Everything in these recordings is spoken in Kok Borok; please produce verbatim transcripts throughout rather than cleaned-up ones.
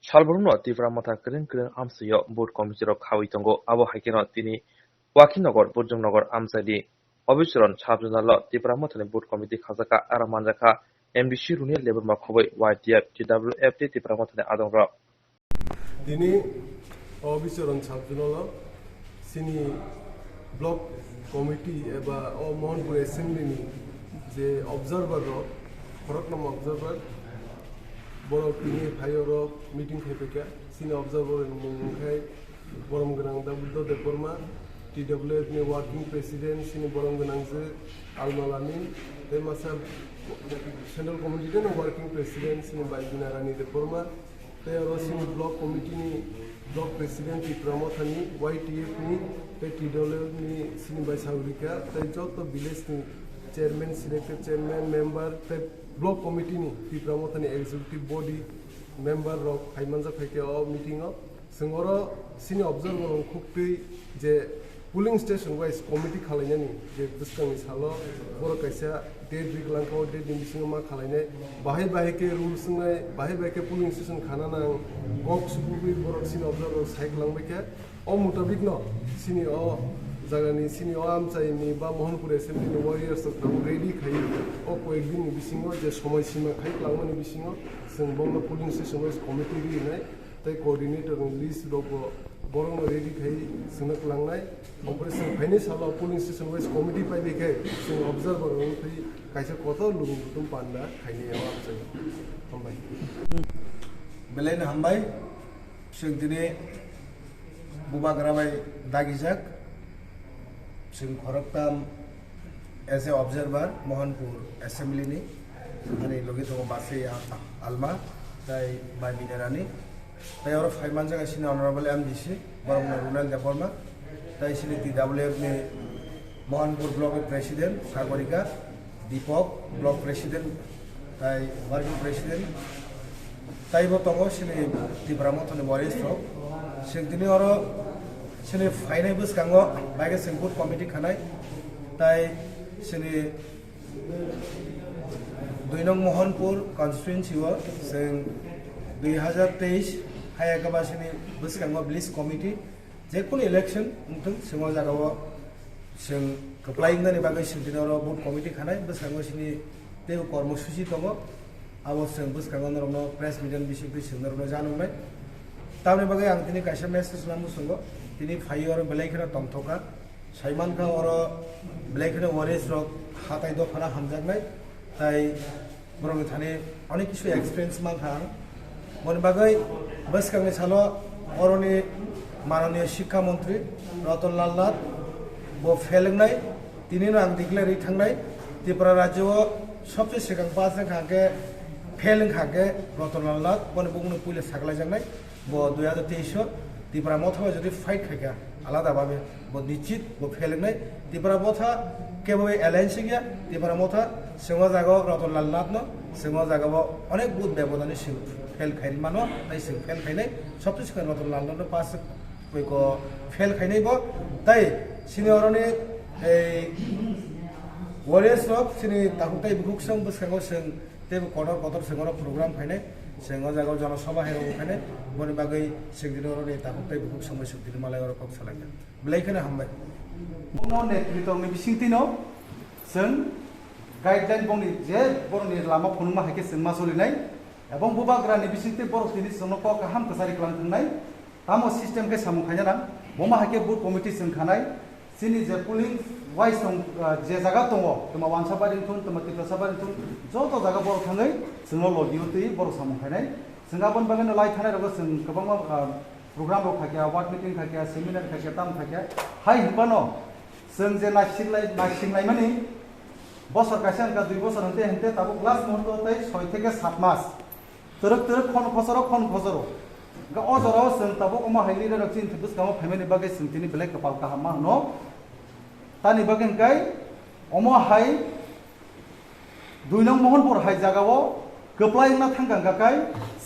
Salbrumno Tipra Motha kwrwng kwrwng amchaio booth committee rok khawi tongo. Abo hai kheno tini Wakhinogor, Burjungnogor amchaini Obicharan sub-zonal o Tipra Mothani booth committee khajak kha, aro manjak kha M D C Runil Debbarma khobwi Y T F, T W F tei Tipra Mothani adongrok. Tini o Obicharan sub-zonal o chini block committee eba o Mohanpur assembly ni je observer rok, khoroknam observer, borok tini phai oro meeting khai paikha. Chini observer ni mung wngkha Borom gwnang Dabuddha Debbarma, T W F ni working president chini borom gwnang je Alma Lamin, tei masa central committee ni working president chini bai Binarani Debbarma, tei oro chini block committee ni block president Tipra Mothani, Y T F ni, tei T W F ni chini bai Saurika, tei joto village ni chairman, selected chairman, member, tei block committee ni Tipra Mothani executive body member rok phai manjak phai khe o meeting o. Chwng oro chini observer rok khuktwi je polling station wise committee khalainani je bwskangni salo borok kaisa date rik langkha, o date ni bisingo ma khalainai, bahai bahai khe rules wngnai, bahai bahai khe polling station khana nang, kok subugwi borok chini observer rok sai kwlangbai khe. O mutabik no chini o jagani, chini o amchaini ba Mohanpur assembly ni warriors rok tabuk ready khai o koyek din ni bisingo je somoi sima khai kwlangmani bisingo chwng bongno polling station wise committee rinai. Tei coordinator ni list rok bo borok no ready khai swngna kwlangnai. Operation phainai salo polling station wise committee pai bai khai chwng observer wng twi kaisa kotor lung butum panda khainai o amchai. Hambai. Belai no hambai. Chwng tini bubagra bai dagijak. Chwng khoroktham as a observer Mohanpur assembly ni. Ani logi tongo Basai Alma, tai Bai Binarani. Tai oro phai manjak sini Honorable M D C, borok no Runal Debbarma. Tai sini T W F ni Mohanpur block ni president, Sagorika, Deepak, block president, tai working president, tai bo tongo sini Tipra Mothani warriors rok. Sini tini oro sini phainai bwskango bai khe chwng booth committee khanai, tai sini dui nong Mohanpur constituency o chwng dui hazar teis hai ekaba sini bwskango village committee, jekunu election wngthung, chwng o jaga o chwng kwplai wngnani bagwi chwng tini oro booth committee khanai, bwskango chini teibo kormosuchi tongo, abo chwng bwskango norokno press meet ni bisingtwi chwng norokno janoknai. Tamoni bagwi ang tini kaisa message lamo chwngo, tini phaiwi oro belai kheno tongthokha, saimankha oro belai kheno warriors rok hatai dophano hamjaknai, tai borokni thani onek kisu experience mankha ang. Boni bagwi bwskangni salo oroni mananiya Shikkha Montri Ratan Lal Nath bo fail wngnai, tinino ang declare ri thangnai. Tripura rajyo o sobse swkang pass wngkha khe, fail wngkha khe Ratan Lal Nath, boni bumungno puila saklaijaknai. Bo dui hazar teis o Tipra Motha bai jodi fight khaikha alada babe, bo nischit bo fail wngnai. Tipra Motha kebo alliance wngya, Tipra Motha chwng o jaga o Ratan Lal Nath no, chwng o jaga o onek booth bebodani chwng fail khai mano, tai chwng fail khainai, sobse swkang Ratan Lal Nath no pass ko fail khainai bo, tai sini oroni ei warriors rok sini takhuk tai bukhuk song bwskango chwng Tei bo kotor kotor chwng oro program khainai, chwng o jaga o jana sabha hai rok khainai, boni bagwi chwng tini oro ni takhuk tei bukhuk swngbai chwng tini malai oro kok salaikha. Belai kheno hambai. Bono netrito ni bisingtwi no chwng guideline bongni je borokni lama phunukma hai khe chwng ma solinai, ebong bubagra ni bisingtwi borok tini chwngno kok kaham kwchari kwlang thwngnai. Tamo system khe samung khaina nang, boma hai khe booth committee chwng khanai, chini je polling wise tong, ah, je jaga tongo, toma Wansabari wngthun, toma Tiprasabari wngthun, joto jaga borok thangwi chwngno logi o twi borok samung khainai. Chwng aboni bagwi no lai thanai rogo chwng kwbangma, ah, program rok khaikha, ward meeting khaikha, seminar khaikha, tamo khaikha. Hai hinphano chwng je naisinglai, naisinglai mani bosor kaisa wngkha, dui bosor hwnte hwnte tabuk last muhurto tei soi theke sat mas. Twrwk twrwk khon khosoro khon khosoro. Hwnkhe o jorao chwng tabuk omo hai leader rok chini bwskango phaimani bagwi chwng tini belai kwpal kaham ma hwno. Tani bagwi hwnkhe omo hai dui nong Mohanpur hai jagao kwplai wngna thangkha hwnkha kai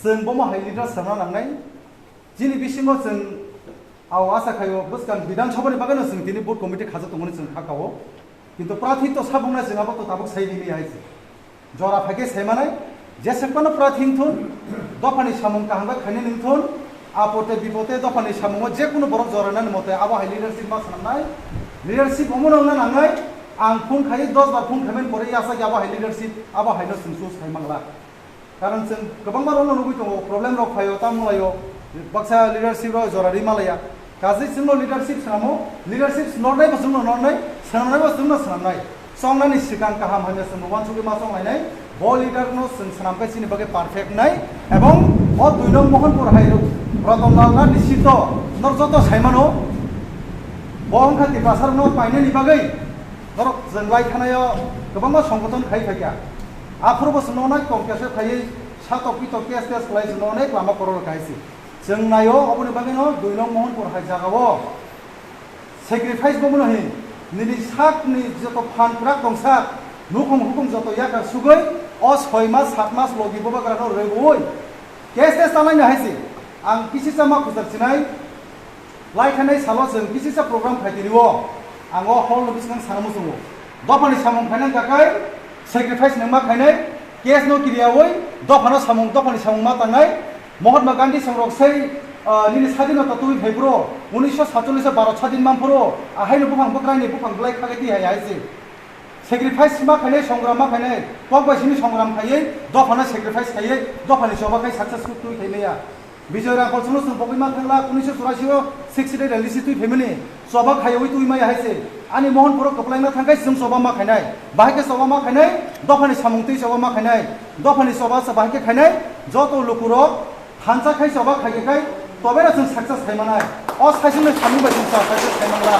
chwng bomo hai leader sana nangnai. Chini bisingo chwng Ao asa khaio bwskang Bidhan Sabha ni bagwi no chwng tini booth committee khajak tongmani chwng kha kao. Kintu prathi to sabung na chwng abo to tabuk sai di hai se. Jora phaikhe sai manai, jesek pano prathi wngthun, Dophani samung kaham khe khainai nung thun, apote bipote dophani samungo je kunu borok jorainani mote abo hai leadership ma swnamnai. Leadership omono wngna nangnai, ang phone khai dos bar phone khaimani pore yasa khe abo hai leadership abo haino chwng choose khai mangla. Karon chwng kwbangma rokno nugwi tongo, problem rok phaio, tamo laio, baksa leadership rok jora ri malaya. Kaje chwngno leadership swnamo, leadership nornai bo chwngno nornai, swnamnai bo chwngno swnamnai. Chongnani swkang kaham hamya chwngno uansugwi ma chonglainai, bo leader no chwng swnam khe chini bagwi perfect nai, ebong o dui nong Mohanpur hai Ratan Lal Nath Nishito nor joto saimano, bo wngkha Tiprasa rokno painani bagwi norok chwng lai thanaio kwbangma songgothon khai phaikha. Aphuru bo chwngno onek tong kesa khaiwi satok pitok kes kes khlai chwngno onek lama korok khai si. Chwng naio, oboni bagwino dui nong Mohanpur hai jagao sacrifice bo mano hin, nini sakni joto phan kwrak tong sak, nukhung hukum joto yakar sugwi, o soi mas, sat mas logi bubagrano rwgwi kes tes talaina hai se. Ang kisi chama khujak chinai, lai thanai salo chwng kisi cha program khai tini o, ang o hall no bwskang sana muchungo. Dophani samung khainai kakai, sacrifice nangma khainai, kes no kiriyawi, dophano samung, dophani samung ma tangnai, Mahatma Gandhi songrok sei, ah, nini sadinota twi phai bro, unisho satchollish o Bharat sadin man phuru, ahaino buphang bwkraini buphang bwlai khagwi twi hai hai se. Sacrifice ma khainai, songram ma khainai, kok bai simi songram khaiwi, dophano sacrifice khaiwi, dophani choba khai successful twi khai maya. Bijoy Rangkhol chwngno chwng pogwi ma thangla, unisho churashi o sixty day rally si twi phaimani, choba khaiwi twi maya hai se. Ani Mohanpuro kwplaina thangkhai chwng choba ma khainai, bahai khe choba ma khainai, dophani samung twi choba ma khainai, dophani choba sa bahai khe khainai, joto lukurok Thansa khai choba khai khe khai, tobera chwng success khai manai. O saichung ni samung bai chwng sa success khai mangla.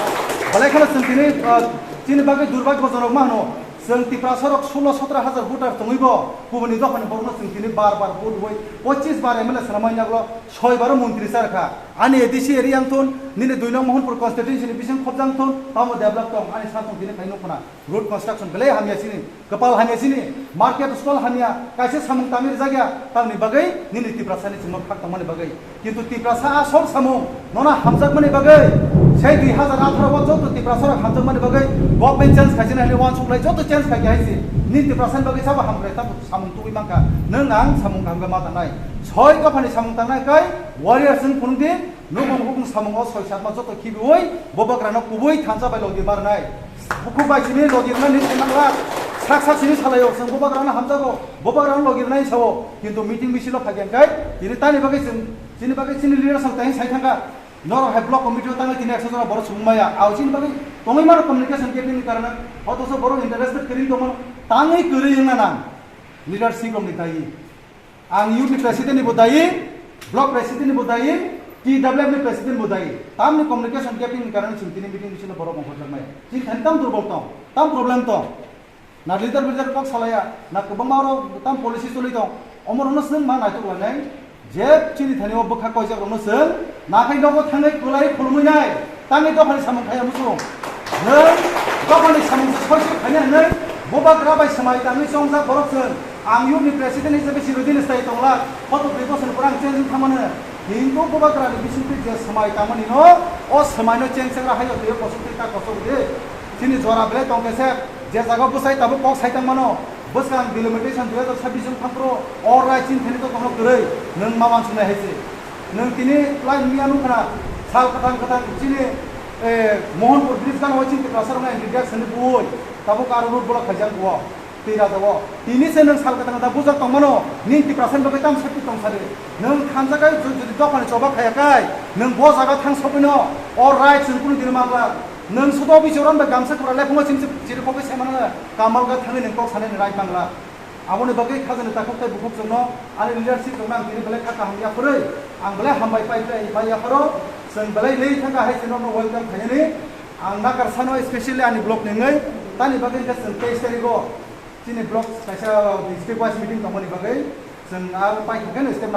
Belai kheno chwng tini, ah, chini bagwi durbagyojonok ma hwno. Chwng Tiprasa rok sullo sotro hajar voter tongwi bo, kubuni dophani borokno chwng tini bar bar vote bai, pochis bar M L A swnamwi naglo, soi bar o montri char kha. Ani A D C area wng thun, nini dui nong Mohanpur constituency ni bising khobjang thun, tamo develop tong, ani sa tong tini khai nuk khna. Road construction belai hamya sini, kwpal hamya sini, market stall hamya, kaisa samung tangwi rijak ya, tamni bagwi nini Tiprasani chwngno khak tongmani bagwi. Kintu Tiprasa asol samung, nono hamjakmani bagwi, sei dui hazar atharo o joto Tiprasarok hamjakmani bagwi government change khaisini hwnwi uansuk lai joto change khaikhe hai se. Nini Tiprasani bagwi sabo hamkrai tamo samung tubui mankha, nwng ang samung kaham khe ma tangnai. Soi dophani samung tangnai kai warriors wng phunukdi, Nukung hukung samungo soi satma joto khibiui bobagrano kubui thansa bai logi barnai. Bukhuk bai simi logi rwnani sai mangla. Sak sak simi salaio chwng bobagrano hamjago, bobagrano logi rwnai sao. Kintu meeting misil o phaigen kai tini tani bagwi chwng, chini bagwi chini leader rok tani sai thangkha. Norok hai block committee o tangwi tini ekso jona borok subung maya. Au chini bagwi tongwi mano communication gap ni karana. Hotoso borok interested kwrwi tongmano. Tangwi kwrwi wngna nang leadership rokni taiwi. Ang youth ni president ni bo dayi, block president ni bo dayi, T W F ni president bo dayi. Tamni communication gap ni karone chwng tini meeting bisingo borok ongkhorjakmaya. Chini thani tam durbol tong, tam problem tong. Na leader leader kok salaya, na kwbangma oro tam policy choli tong. Omorokno chwng ma naitok lainai. Je chini thani o bwkha koijak rokno chwng nakhai nogo thangwi kwlai khulumwi nai. Tangwi dophani samung khaiya muchung. Nwng dophani samung se soisu khaina hwnwi bubagra bai swmai tangwi chongjak borok chwng. Ang youth ni president hisabe chirudin stay tongla, hoto dui bosor pore ang change wng thangmano. Hintu bubagra ni bisingtwi je swmai tangmani no, o swmai no change changra hayo twiyo kosok twi ta kosok di. Chini jora belai tongkhe se, je jaga bwsai tabuk kok sai tangmano, bwskang delimitation dui hazar sabbish wng thangphuru, o rai chini thani to tongno kwrwi, nwng ma uansuknai hai se. Nwng tini lai miya nukha na, sal kwthang kwthang chini, eh, Mohanpur bridge gana o chini Tiprasa rokno entry gate sani buoi, tabuk aro road block khaijak buo, twi raja o. Tini se nwng sal kwthang kwthang bujak tongmano, nini Tiprasa ni bagwi tam safety tong sadi. Nwng thansa kai ju-, jodi dophani choba khaya kai, nwng bo jaga thang sogwino, o right chwng kunu dino mangla. Nwng sudo bichoro bai gamsa kwbra lephungo chini chiri khogwi sai mano, Kamal ga thangwi nwng kok sanani right mangla. Aboni bagwi khajani takhuk tei bukhuk chwngno ani leadership chwngno ang tini belai kha kaham yaphurwi, ang belai hambai pai pai pai yapharo, chwng belai lei thangkha hai chwngno welcome khainani. Ang nakar sano specially ani block ni wngwi, tani bagwi hwnkhe chwng teis tarigo chini block kaisa district wise meeting tongmani bagwi chwng aro pai kha khe step